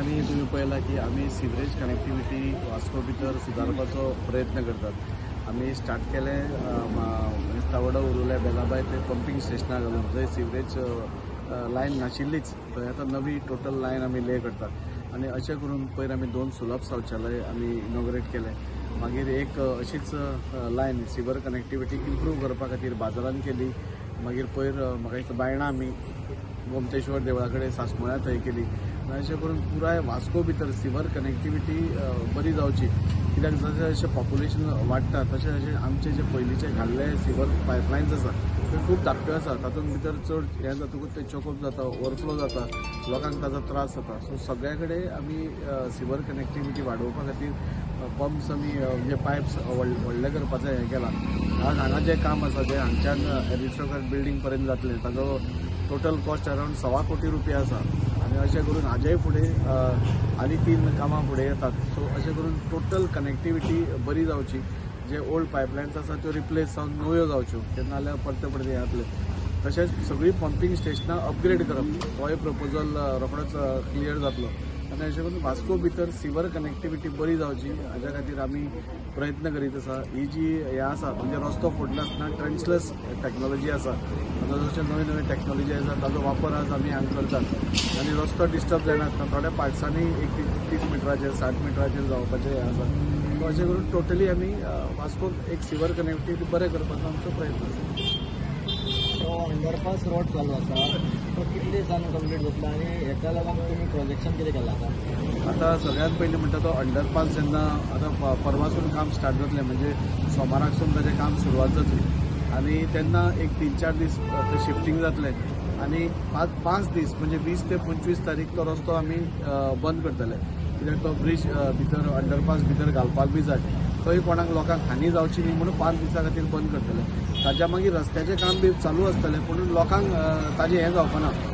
दिसांनी तुमी पळयला की आमी सिवरेज कनेक्टिविटी वास्को भितर सुदारपाचो प्रयत्न करतात. आमी स्टार्ट केलें मेस्तावडो उरुले बेलाबाय ते पंपींग स्टेशनार घालून, जंय सिवरेज लायन नाशिल्लीच थंय आतां नवी टोटल लायन आमी ले करतात. आनी अशें करून पयर आमी 2 सुलभ शौचालय आमी इनॉग्रेट केलें. मागीर एक अशीच लायन सिवर कनेक्टिविटी इम्प्रूव करपा खातीर बाजारान केली. मागीर पयर म्हाका दिसता बायणा आमी गोमतेश्वर देवळा कडेन सासमुळ्या थंय केली. आनी अशें करून पुराय वास्को भितर सिवर कनेक्टिविटी बरी जावची, कित्याक जशें जशें पॉप्युलेशन वाडटा तशें तशें आमचे जे पयलींचे घाल्ले सिवर पायपलायन्स आसा ते खूब धाकट्यो आसा, तातूंत भितर चड हें जातकूच ते चोकअप जाता, ओवरफ्लो जाता, लोकांक ताजो त्रास जाता. सो सगळ्या कडेन आमी सिवर कनेक्टिविटी वाडोवपा खातीर पंप्स आमी म्हणजे पायप्स व्हडले करपाचें हें केलां. आज हांगा जें काम आसा जें हांगच्यान एरिस्टोक्रेट बिल्डींग पर्यंत जातलें ताजो टोटल कॉस्ट अरावंड 1.25 कोटी रुपया आसा. आनी अशें करून हाजेय फुडें आनी 3 कामां फुडें येतात. सो अशें करून टोटल कनेक्टिविटी बरी जावची, जे ओल्ड पायपलायन्स आसा त्यो रिप्लेस जावन नव्यो जावच्यो, ते नाजाल्यार परते परते हें जातलें. तशेंच सगळीं पंपींग स्टेशनां अपग्रेड करप होय प्रपोजल रोखडोच क्लियर जातलो. आनी अशें करून वास्को भितर सिवर कनेक्टिविटी बरी जावची हाज्या खातीर आमी प्रयत्न करीत आसा. ही जी हें आसा म्हणजे रस्तो फोडलो आसतना ट्रेंचलेस टॅक्नोलॉजी आसा, आतां जशे नवी नवी टॅक्नोलॉजी आसा ताजो वापर आज आमी हांगा करतात. आनी रस्तो डिस्टर्ब जायनासतना थोड्या पार्ट्सांनी एक 30 मिटराचेर 60 मिटराचेर जावपाचें हें आसा. सो अशें करून टोटली आमी वास्कोक एक सिवर कनेक्टिविटी बरें करपाचो आमचो प्रयत्न आसा. तो अंडरपास रोड चालू आसा तो कितले दिसांनी कंप्लीट जातलो आनी हेका लागून तुमी प्रोजेक्शन कितें केलां आतां? आतां सगळ्यांत पयलीं म्हणटा तो अंडरपास जेन्ना आतां परवासून काम स्टार्ट जातलें, म्हणजे सोमाराकसून ताजें काम सुरवात जातली आनी तेन्ना एक 3-4 दीस तें शिफ्टींग जातलें आनी 5 दीस म्हणजे 20 ते 25 तारीख तो रस्तो आमी बंद करतले, कित्याक तो ब्रीज भितर अंडरपास भितर घालपाक बी जाय, थंय कोणाक लोकांक हानी जावची न्ही म्हणून 5 दिसां खातीर बंद करतले. ताज्या मागीर रस्त्याचें काम बी चालू आसतलें, पूण लोकांक ताजें हें जावपाना.